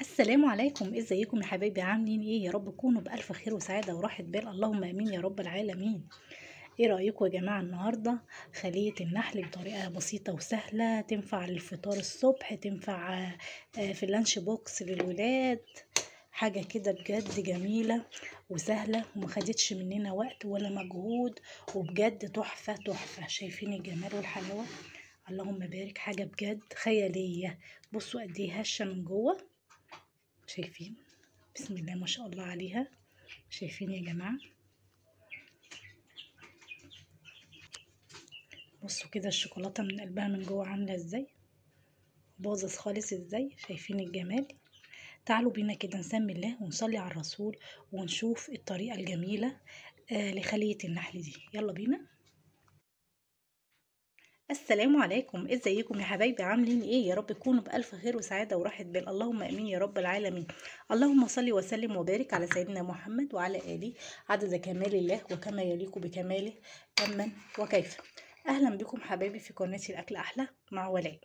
السلام عليكم، ازيكم يا حبايبي؟ عاملين ايه؟ يا رب تكونوا بالف خير وسعادة وراحة بال، اللهم امين يا رب العالمين. ايه رايكم يا جماعة النهارده خليه النحل بطريقة بسيطة وسهلة، تنفع للفطار الصبح، تنفع في ال lunch box للولاد، حاجة كده بجد جميلة وسهلة وما خدتش مننا وقت ولا مجهود، وبجد تحفة تحفة. شايفين الجمال والحلاوه؟ اللهم بارك، حاجة بجد خيالية. بصوا قد ايه هشه من جوه، شايفين؟ بسم الله ما شاء الله عليها. شايفين يا جماعة؟ بصوا كده الشوكولاتة من قلبها من جوه عامله ازاي، باظت خالص ازاي. شايفين الجمال؟ تعالوا بينا كده نسمي الله ونصلي على الرسول ونشوف الطريقة الجميلة لخليه النحل دي. يلا بينا. السلام عليكم، ازيكم يا حبايبي؟ عاملين ايه؟ يا رب تكونوا بالف خير وسعادة وراحة بال، اللهم امين يا رب العالمين. اللهم صل وسلم وبارك على سيدنا محمد وعلى اله عدد كمال الله وكما يليق بكماله كما وكيف. اهلا بكم حبايبي في قناتي الاكل احلى مع ولاء.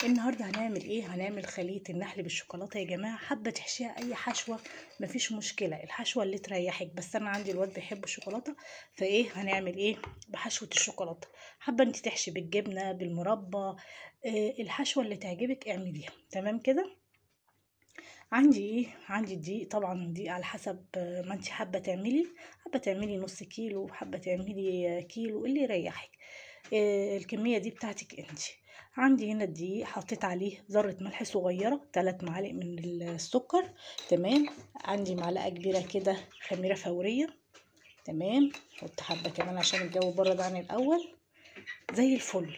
النهارده هنعمل ايه؟ هنعمل خليه النحل بالشوكولاته يا جماعة. حابة تحشيها اي حشوه مفيش مشكلة، الحشوه اللي تريحك، بس انا عندي الواد بيحب الشوكولاتة، فايه هنعمل ايه بحشوه الشوكولاتة. حابة انت تحشي بالجبنه، بالمربى، الحشوه اللي تعجبك اعمليها. تمام كده. عندي ايه؟ عندي الدقيق، طبعا الدقيق على حسب ما انت حابة تعملي، حابة تعملي نص كيلو، حابة تعملي كيلو، اللي يريحك. الكمية دي بتاعتك انت. عندي هنا الدقيق حطيت عليه ذره ملح صغيرة، 3 معالق من السكر، تمام. عندي معلقه كبيرة كده خميره فورية، تمام. حط حبه كمان عشان الجو برد عن الاول، زي الفل.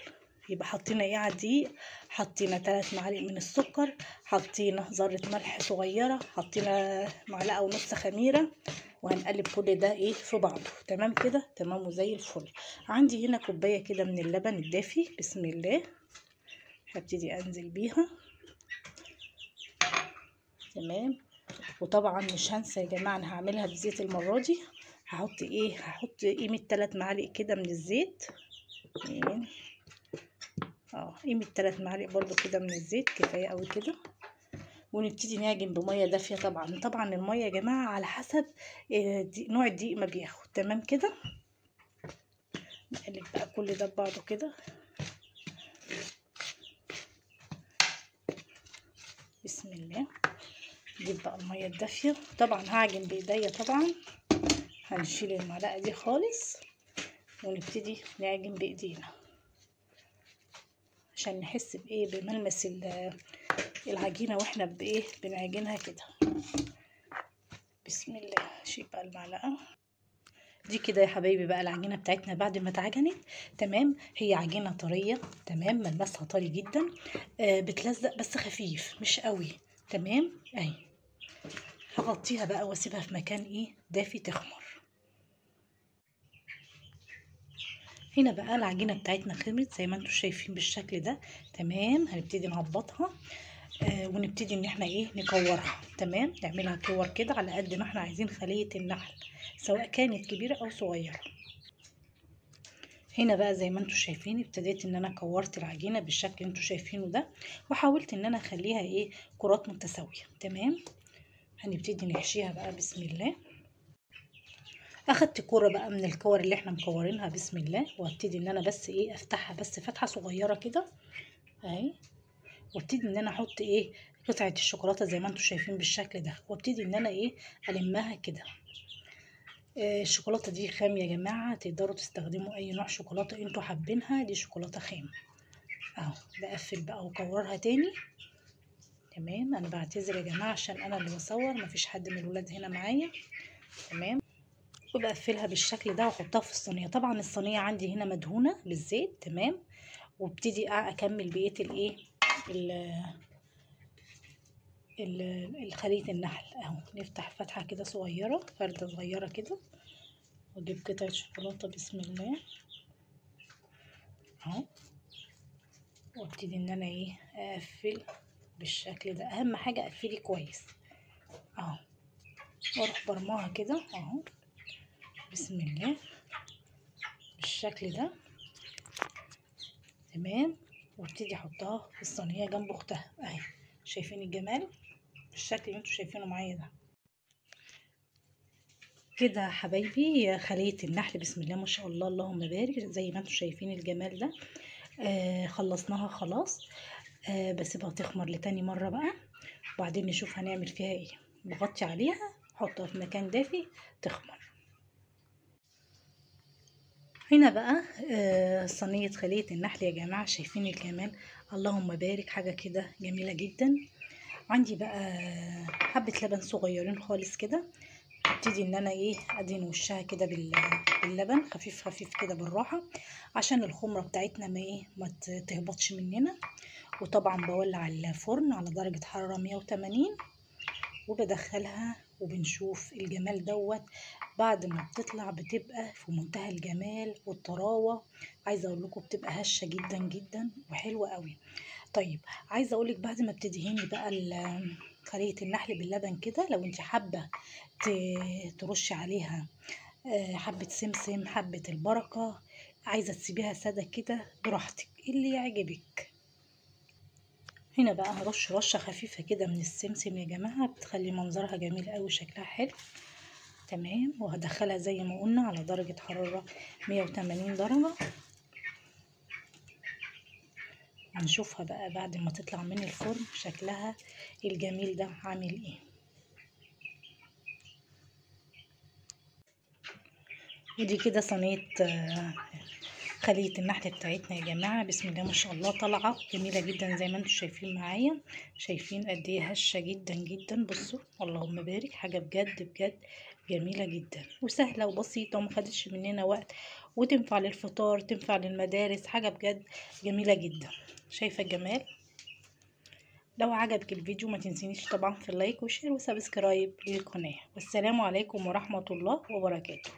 يبقى حطينا ايه على الدقيق؟ حطينا 3 معالق من السكر، حطينا ذره ملح صغيرة، حطينا معلقه ونص خميره، وهنقلب كل ده ايه في بعضه. تمام كده، تمام وزي الفل. عندي هنا كوباية كده من اللبن الدافي، بسم الله، هبتدي انزل بيها. تمام. وطبعا مش هنسى يا جماعة انا هعملها بزيت المرة دي. هحط ايه؟ هحط قيمة 3 معالق كده من الزيت، قيمة 3 معالق برضو كده من الزيت، كفاية قوي كده. ونبتدي نعجن بميه دافيه. طبعا المية يا جماعة على حسب نوع الدقيق ما بياخد. تمام كده. نقلب بقى كل ده ببعضه كده، بسم الله. نجيب بقى المية الدافيه، طبعا هعجن بايديا، طبعا هنشيل المعلقة دي خالص ونبتدي نعجن بايدينا عشان نحس بايه، بملمس العجينة واحنا بايه بنعجنها كده. بسم الله. شيل بقى المعلقة دي كده يا حبايبي. بقى العجينة بتاعتنا بعد ما اتعجنت، تمام، هي عجينه طرية، تمام، ملمسها طري جدا، بتلزق بس خفيف مش قوي، تمام. اهي هغطيها بقى واسيبها في مكان ايه دافي تخمر. هنا بقى العجينة بتاعتنا خمرت زي ما انتم شايفين بالشكل ده، تمام. هنبتدي نهبطها ونبتدي ان احنا ايه نكورها، تمام. نعملها كور كده على قد ما احنا عايزين خلية النحل، سواء كانت كبيرة او صغيرة. هنا بقى زي ما انتم شايفين ابتديت ان انا كورت العجينة بالشكل اللي انتم شايفينه ده، وحاولت ان انا اخليها ايه كرات متساوية، تمام. هنبتدي نحشيها بقى، بسم الله. اخدت كورة بقى من الكور اللي احنا مكورينها، بسم الله، وابتدي ان انا بس ايه افتحها بس فتحه صغيرة كده اهي، وابتدي ان انا احط ايه قطعه الشوكولاتة زي ما انتم شايفين بالشكل ده، وابتدي ان انا ايه المها كده. الشوكولاتة دي خام يا جماعة، تقدروا تستخدموا اي نوع شوكولاتة انتوا حابينها، دي شوكولاتة خام اهو. بقفل بقى واكورها تاني، تمام. انا بعتذر يا جماعة عشان انا اللي بصور، مفيش حد من الولاد هنا معايا، تمام. وبقفلها بالشكل ده واحطها في الصينية. طبعا الصينية عندي هنا مدهونه بالزيت، تمام. وابتدي اكمل بقية الايه الخلية النحل اهو. نفتح فتحه كده صغيرة، فرده صغيرة كده، واجيب قطعه شوكولاتة، بسم الله اهو، وابتدي ان انا ايه اقفل بالشكل ده. اهم حاجة اقفلي كويس اهو، واروح برماها كده اهو، بسم الله، بالشكل ده، تمام. وابتدي احطها في الصينية جنب اختها اهي. شايفين الجمال؟ بالشكل اللي انتوا شايفينه معايا ده كده. حبايبي خلية النحل بسم الله ما شاء الله اللهم بارك، زي ما انتوا شايفين الجمال ده. خلصناها خلاص. بسيبها تخمر لتاني مرة بقى، وبعدين نشوف هنعمل فيها ايه. بغطي عليها، حطها في مكان دافي تخمر. هنا بقى صينية خلية النحل يا جماعة، شايفين الجمال اللهم بارك، حاجة كده جميلة جدا. عندي بقى حبة لبن صغيرين خالص كده، هبتدي ان انا ايه ادهن وشها كده باللبن خفيف خفيف كده بالراحة، عشان الخمرة بتاعتنا ما ايه ما تهبطش مننا. وطبعا بولع الفرن على درجة حرارة 180 وبدخلها، وبنشوف الجمال دوت بعد ما بتطلع بتبقى في منتهى الجمال والطراوة. عايزة اقول لكم بتبقى هشة جدا جدا وحلوة قوي. طيب عايزة اقولك بعد ما بتدهني بقى خلية النحل باللبن كده، لو انت حابة ترشي عليها حبة سمسم، حبة البركة، عايزة تسيبيها سادة كده براحتك اللي يعجبك. هنا بقى هرش رشة خفيفة كده من السمسم يا جماعة، بتخلي منظرها جميل قوي وشكلها حلو. تمام، وهدخلها زي ما قلنا على درجة حرارة 180 درجة. هنشوفها بقى بعد ما تطلع من الفرن شكلها الجميل ده عامل ايه. ودي كده صينية خلية النحل بتاعتنا يا جماعة، بسم الله ما شاء الله طالعة جميلة جدا زي ما انتم شايفين معايا. شايفين قد ايه هشة جدا جدا، بصوا اللهم بارك، حاجة بجد بجد جميلة جدا وسهلة وبسيطة وما خدتش مننا وقت، وتنفع للفطار، تنفع للمدارس، حاجة بجد جميلة جدا. شايفة الجمال؟ لو عجبك الفيديو ما تنسينيش طبعا في ال like و share و subscribe للقناة. والسلام عليكم ورحمة الله وبركاته.